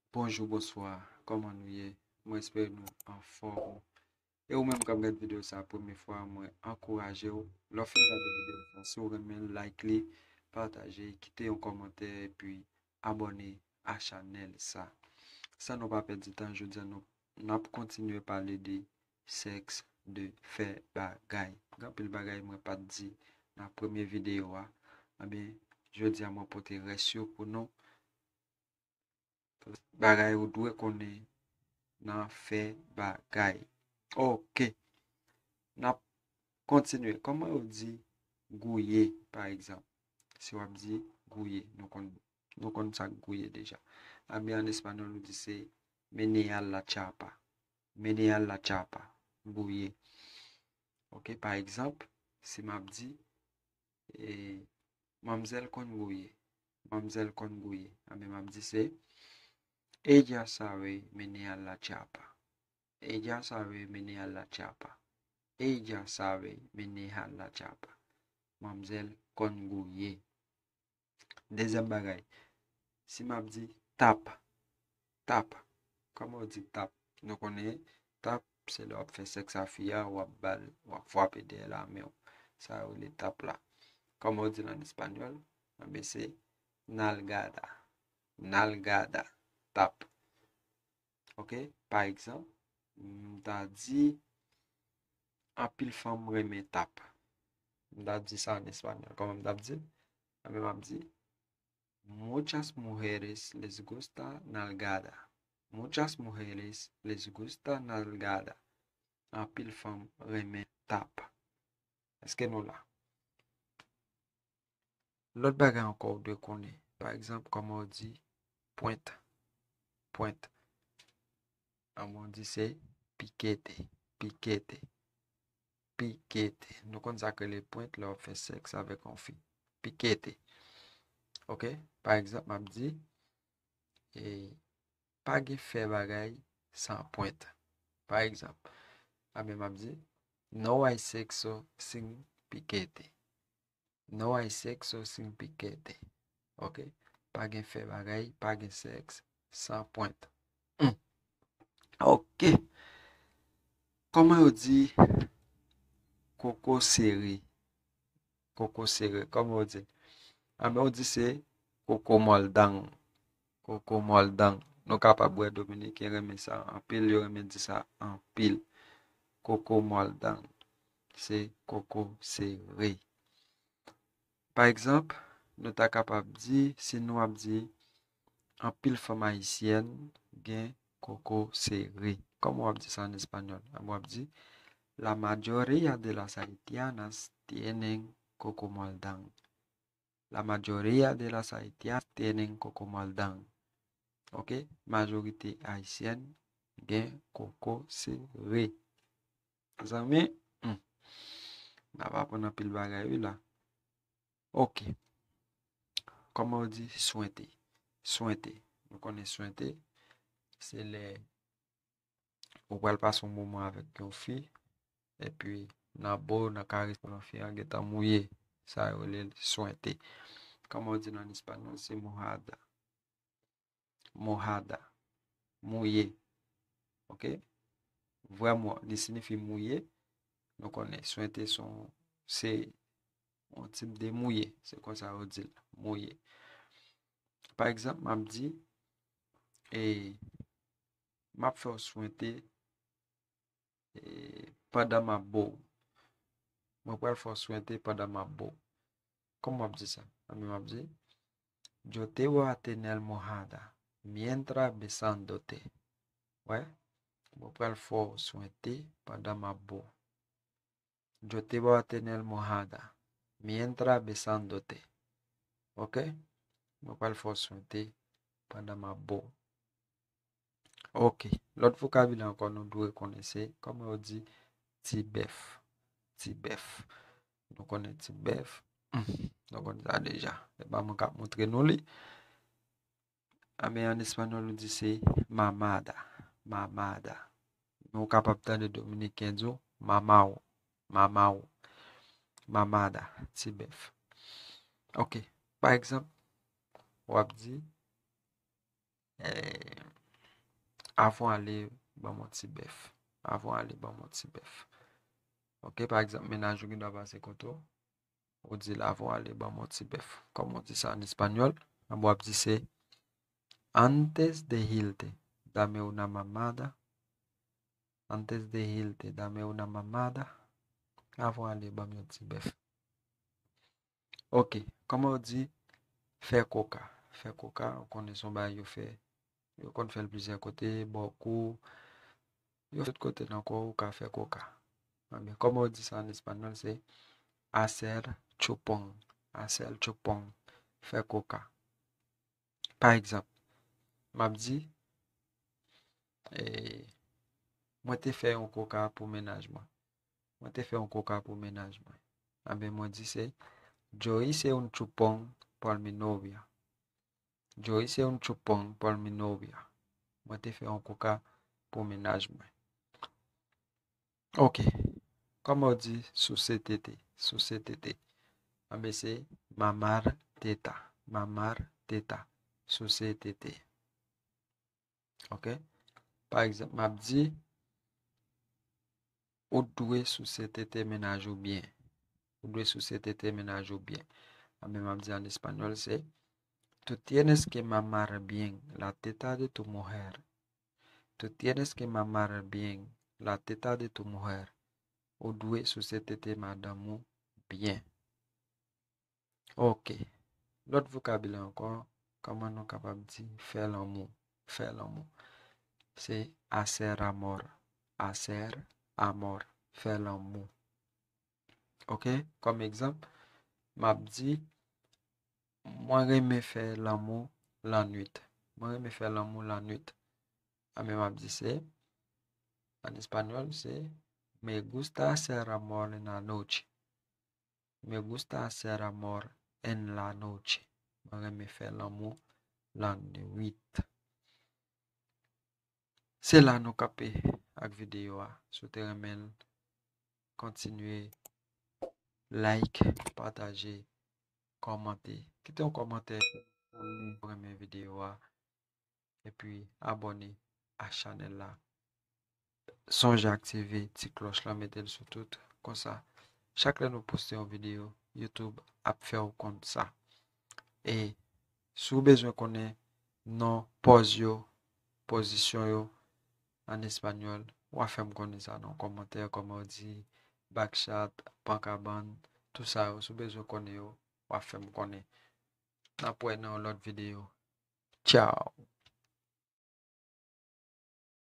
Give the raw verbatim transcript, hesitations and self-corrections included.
Bonjou, bonswa, kòman nou ye? Mwen espere nou anfòm. E ou menm k ap gade videyo sa a premye fwa, mwen ankouraje w, lè w fin gade videyo sa a, si w renmen l, like li, pataje, kite yon kòmantè, epi abòne a chanèl sa. San nou pa pèdi tan, jodi a nou, n ap kontinye pale de sèks, de fè bagay. Gen anpil bagay mwen pa t di nan premye videyo a. Ebyen, jodi a mwen pote rès yo pou nou. Bagay ou dwe konnen nan fè bagay. Ok. N ap kontinye. Kòman yo di gouye, pa egzanp? Si w ap di gouye, nou konn, nou konn sa k gouye deja. Ebyen, an espanyòl, nou di se menear la chapa. Menear la chapa. Gouye. Ok, pa egzanp, si m ap di, e, manmzèl konn gouye. Manmzèl konn gouye. Ebyen, m ap di se, ella sabe menear la chapa. Ella sabe menear la chapa. Ella sabe menear la chapa. Manmzèl konn gouye. Dezyèm bagay, si m ap di tap, tap, kòman w di tap? Nou konnen tap, se lè w ap fè sèks a fi a, w ap ba l, w ap frape dèyè l a men w. Sa yo rele tap la. Kòman w di l an espanyòl? Ebyen, se nalgada. Nalgada. Tap. Ok? Pa egzanp, m ta di, anpil fanm renmen tap. M ta di sa an espanyòl. Kòman m t ap di l? Ebyen, m ap di, muchas mujeres les gusta nalgada. Muchas mujeres les gusta nalgada. Anpil fanm renmen tap. Èske nou la? Lòt bagay ankò ou dwe konnen. Pa egzanp, kòman w di pwent? Pwent. An mwen di se pikete, pikete, pikete. Nou konn sa k rele pwent lè w ap fè sèks avèk yon fi. Pikete. Ok? Pa egzanp, m ap di, e, pa gen fè bagay san pwent. Pa egzanp, ebyen, m ap di, no hay sexo sin piquete. No hay sexo sin piquete. Ok? Pa gen fè bagay, pa gen sèks san pwent. Hmm. Ok. Kòman yo di koko sere? Koko sere, kòman yo di l? Ebyen, yo di se koko mòldann. Koko mòldann. Nou kapab wè Dominiken renmen sa anpil, yo renmen di sa anpil. Koko mòldann. Se koko sere. Pa egzanp, nou ta kapab di, si nou ap di, anpil fanm ayisyèn gen koko sere. Kòman w ap di sa an espanyòl? Ebyen, w ap di, la mayoría de las haitianas tienen coco maldán. La mayoría de las haitianas tienen coco maldán. Ok? Majorite ayisyèn gen koko sere. Zanmi, hmm, n ap aprann anpil bagay, wi, la. Ok. Kòman yo di swente? Swente. Nou konnen swente, se lè ou pral pase yon moman avèk yon fi, epi nan bo, nan kares pou yon fi an gentan mouye. Sa yo rele l swente. Kòman yo di l an espanyòl? Se mojada. Mojada. Mouye. Ok? Vrèman, li siyifi mouye. Nou konnen swente se yon, se yon tip de mouye. Se konsa yo di l, mouye. Pa egzanp, m ap di, e, m ap fè w swente, e, pandan m ap bo w. Mwen pral fè w swente pandan m ap bo w. Kòman w ap di sa? Ebyen, m ap di, yo te voy a tener mojada mientras besándote. Wè, mwen pral fè w swente pandan m ap bo w. Yo te voy a tener mojada mientras besándote. Ok? Mwen pral fè w swente pandan m ap bo w. Ok. Lòt vokabilè ankò nou dwe konnen se kòman yo di ti bèf. Ti bèf. Nou konnen ti bèf. Hmm. Nou konnen sa deja. Se pa mwen k ap montre nou li. Ebyen, an espanyòl, nou di se mamada. Mamada. Nou kapab tande Dominiken di w mamaw. Mamaw. Mamada. Ti bèf. Ok. Pa egzanp, w ap di, eh, Avan ale, ban m yon ti bèf. Avan ale, ban m yon ti bèf. Ok, pa egzanp, mennaj ou gen dwa pase kote w, ou di l, avan ale, ban m yon ti bèf. Kòman w di sa an espanyòl? W ap di se: Antes de irte, dame una mamada. Antes de irte, dame una mamada. Avan ale, ban m yon ti bèf. Ok, kòman w di fè koka? Fè koka, ou konnen se yon bagay yo fè. Yo konn fè l plizyè kote, bò kou. Yo fè tout kote nan kò w, ou ka fè koka. Ebyen, kòman w di sa an espanyòl? Se hacer chupón. Hacer chupón. Fè koka. Pa egzanp, m ap di, eh, mwen te fè yon koka pou mennaj mwen. Mwen te fè yon koka pou mennaj mwen. Ebyen, mwen di se: Yo hice un chupón por mi novia. Yo hice un chupón por mi novia. Mwen te fè yon koka pou mennaj mwen. Ok. Kòman w di souse tete? Souse tete. Ebyen, se mamar teta. Mamar teta. Souse tete. Ok? Pa egzanp, m ap di, ou dwe souse tete mennaj ou byen. Ou dwe souse tete mennaj ou byen. Ebyen, m ap di an espanyòl, se: Tú tienes que mamar bien la teta de tu mujer. Tú tienes que mamar bien la teta de tu mujer. Ou dwe souse tete madanm ou byen. Ok. Lòt vokabilè ankò, kòman nou kapab di fè lanmou? Fè lanmou. Se hacer amor. Hacer amor. Fè lanmou. Ok? Kòm egzanp, m ap di, mwen renmen fè lanmou lannwit. Mwen renmen fè lanmou lannwit. Ebyen, m ap di se, an espanyòl, se: Me gusta hacer amor en la noche. Me gusta hacer amor en la noche. Mwen renmen fè lanmou lannwit. Se la nou kanpe ak videyo a. Si w te renmen l, kontinye like, pataje, kòmante. Kite yon kòmantè si w renmen videyo a. Epi abòne a chanèl la. Sonje aktive ti klòch lan, mete l sou tout. Konsa, chak lè nou poste yon videyo, YouTube ap fè w konn sa. E si w bezwen konnen non pòz yo, pozisyon yo, an espanyòl, w a fè m konnen sa nan kòmantè, kòman w di bakchat, pankabann, tout sa yo. Si w bezwen konnen yo, w a fè m konnen. N ap wè nan yon lòt videyo. Tchao!